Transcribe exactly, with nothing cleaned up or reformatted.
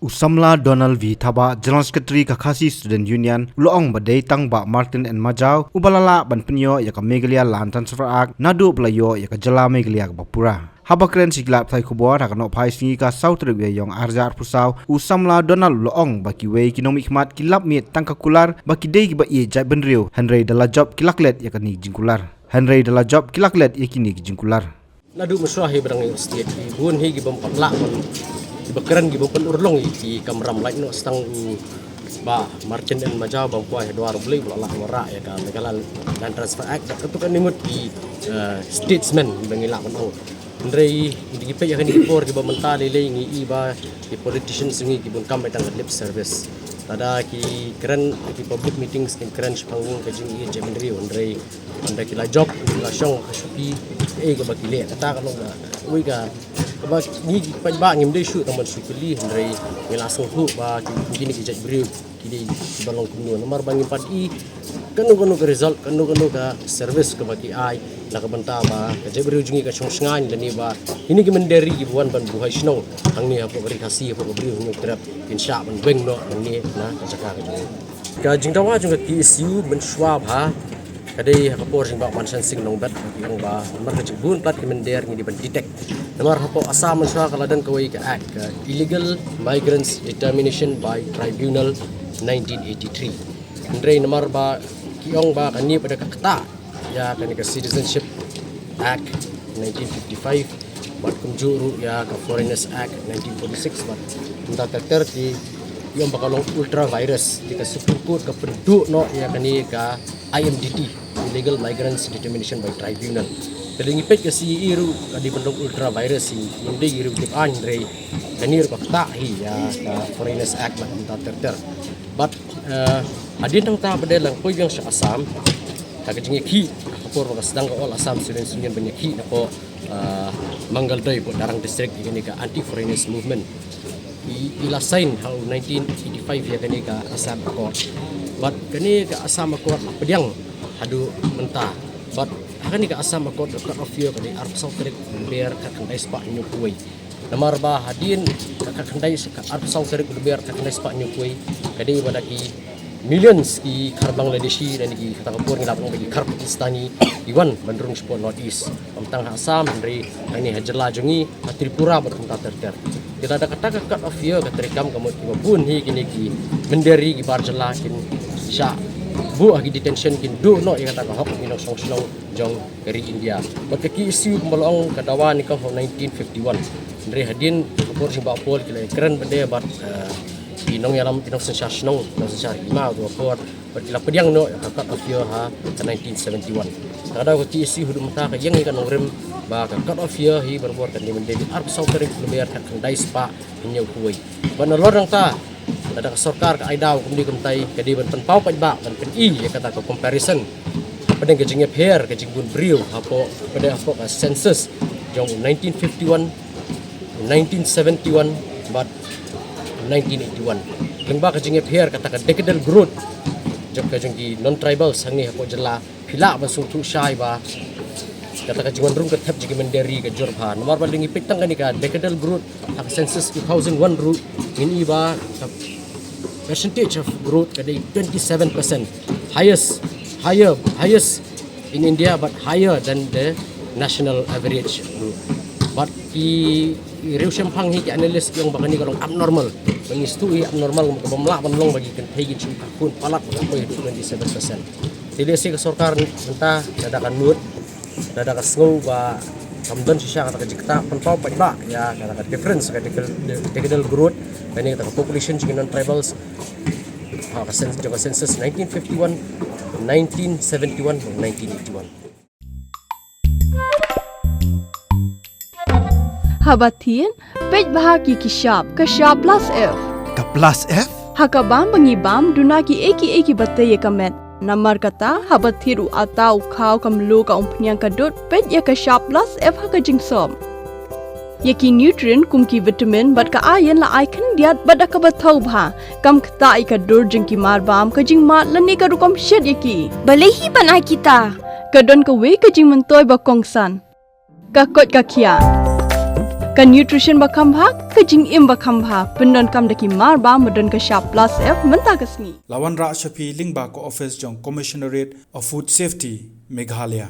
U samla Donald V Thabah, General Secretary ka Khasi Student Union, u la ong ba dei tang Bah Martin N Majaw uba la lah ban pynïoh ïa ka Meghalaya Land Transfer Act naduh ba la ïoh ïa ka jylla Meghalaya kaba pura. Haba kren sha ki lad pathai khubor ha ka nohphai sngi ka saw tarik Wei Ïong arhajar arphew saw, u samla Donald u la ong ba kiwei ki nongmihkhmat ki lap miet tang ka kular ba ki dei kiba ïeit jaitbynriew, hynrei da la jop ki la klet ïa kine ki jingkular. Hynrei da la jop ki la klet ïa kine ki jingkular. Naduh mynshuwa hi ba dang ïa state, ki bun hi ki bym pat lah ban, kiba kren ki bym pynurlong ïa ki kamram, lait noh tang u Bah Martin N Majaw bym kwai ha dwar U Blei ba la lah wanrah ïa ka Meghalaya Land Transfer Act. Katto katne ngut ki, eh, statesmen ba ngi lah ban ong. Hynrei ngi peit ïa kane ki por kiba mynta lei lei ngi i ba ki politicians ngi ki bun kam beit tang lip service. Lada ki kren ki public meetings, ki kren shaphang ka jingïeit jaitbynriew, hynrei ynda ki la jop, ki la shong ha shuki, eh, kaba ki leh, kata ka long ka, wei ka, kaba ngi paidbah ngim dei shuh tang ban shu kylli, hynrei ngi la sngewthuh ba ki, kine ki jaitbynriew ki dei kiba long kumno, namar ba ngim pat i kano kano ka result, kano kano ka service kaba ki ai na ka bynta ba ka jaitbynriew jong ngi ka shong shngaiñ, lane ba kine ki mynder ri kiba wan ban buhai shnong hangne hapoh ka ri Khasi, hapoh ka Bri u Hynñiewtrep, kin shah ban weng noh nangne na ka jaka ka jong ngi. Ka jingdawa jong ka K S U mynshuwa bha ka dei ha ka por jingbakman shen sing nongbet, ki ong ba namar ka jingbun palat ki mynder ngi dei ban detect. Namar hapoh Assam mynshuwa ka la don kawei ka act, ka Illegal Migrants Determination by Tribunal nineteen eighty-three. Hynrei namar ba ki ong ba kane pat da ka ktah ïa kane ka Citizenship Act nineteen fifty-five, bad kumjuh ruh ïa ka Foreigners Act nineteen forty-six, bad mynta ter ter ki, ki ong ba ka long ultra vires, te ka Supreme Court ka pynduh noh ïa kane ka I M D T, Illegal Migrants Determination by Tribunal. Te lada ngi peit ka C A A ruh ka dei ban long ultra vires hi, ngim dei ruh tip aiñ, hynrei kane ruh ka ktah hi ïa ka Foreigners Act bad mynta ter ter. Bad, eh, hadien nangta pat da la poi biang sha Assam ha ka jingïakhih, ha ka por ba ka sdang ka All Assam Students Union ban ïakhih napoh, eh, Mangaldoy, hapoh Darrang District, ïa kane ka Anti Foreigners Movement. I, i la sign ha u nineteen eighty-five ïa kane ka Assam Accord. Bad kane ka Assam Accord la pdiang haduh mynta. Bad ha kane ka Assam Accord ka cut off year ka dei arphew saw tarik November khatkhyndai spah hynñiewphew wei. Namar ba hadien ka khatkhyndai, ka arphew saw tarik November khatkhyndai spah hynñiewphew wei, ka dei ba da ki millions ki Khar Bangladeshi, lane ki kata ka por ngi la ong ba ki Khar Pakistani, ki wan ban rung shapoh North East. Ym tang ha Assam, hynrei hangne ha jylla jong ngi, ha Tripura bad kumta ter ter. Te lada kata ka cut off year ka treikam, ka mut kiba bun hi kine ki mynder ri, ki bar jylla kin shah buh ha ki detention, kin duh noh ïa kata ka hok ki nongshong shnong jong ka ri India. Bad ka K S U kumba la ong ka dawa nyngkong ha u nineteen fifty-one. Hynrei hadien ka por jingbahpol ki la kren pat da bad, eh, ki nongïalam, ki nongsynshar shnong, nongsynshar hima ha ka por, bad ki la pdiang noh ïa ka cut off year ha ka nineteen seventy-one. Ka daw ka K S U haduh mynta ka ïeng ïa ka nongrim ba ka cut off year hi barabor kan dei ban dei arphew saw tarik November khatkhyndai spah hynñiewphew wei. Bad nalor nangta, lada ka sorkar ka ai daw kumne kumtai, ka dei ban pynpaw paidbah, ban pyni ïa kata ka comparison hapdeng ka jingïapher ka jingbun briew hapoh, hapdeng, hapoh ka census jong nineteen fifty-one, nineteen seventy-one bad nineteen eighty-one. Lyngba ka jingïapher kata ka decadal growth jong ka, jong ki non-tribals hangne hapoh jylla, phi lah ban sngewthuh shai ba kata ka jingwan rung kyrthep jong ki mynder ri ka jur bha. Namar ba lada ngi peit tang kane ka decadal growth ha ka census two thousand one ruh, ngin i ba ka percentage of growth ka dei twenty-seven percent. Highest, higher, highest in India, but higher than the national average ruh. Bad ki riewshemphang hi, ki analyst, ki ong ba kane ka long abnormal. Ba ngi sdang hi abnormal, ka bym lah ban long ba ki kynthei kin shu kyrkhu palat ba kan poi haduh twenty-seven percent. Te lehse ka sorkar mynta lada ka nud, lada ka sngew ba kam don shisha kata ka jingktah, pynpaw paidbah ïa kata ka difference, ka decadal, decadal growth, kane kata ka population jong ki non-tribals ha ka cens-, jong ka census nineteen fifty-one, nineteen seventy-one, nineteen eighty-one. Haba thied, peit bha ki, ki shap, ka shap plus F. Ka plus F? Ha ka bam ba ngi bam, duna kiei kiei kiba tei ïa ka met. Namar kata, haba thied u atta, u khaw, ka mluh, ka umphniang, ka dud, peit ïa ka shap plus F ha ka jingsop. Ïa ki nutrient kum ki vitamin bad ka iron la ai khyndiat bad da kaba thaw bha. Kam ktah ïa ka dur jong ki marbam, ka jingmad lane ka rukom shet ïa ki. Balei hi ban ai kita? Ka don kawei ka jingmyntoi ba kongsan. Ka koit ka khiah. Ka nutrition ba kham bha, ka jingim ba kham bha, pyndonkam da ki mar ba, ba don ka shap plus F mynta ka sngi. La wanrah sha phi lyngba ka office jong Commissionerate of Food Safety, Meghalaya.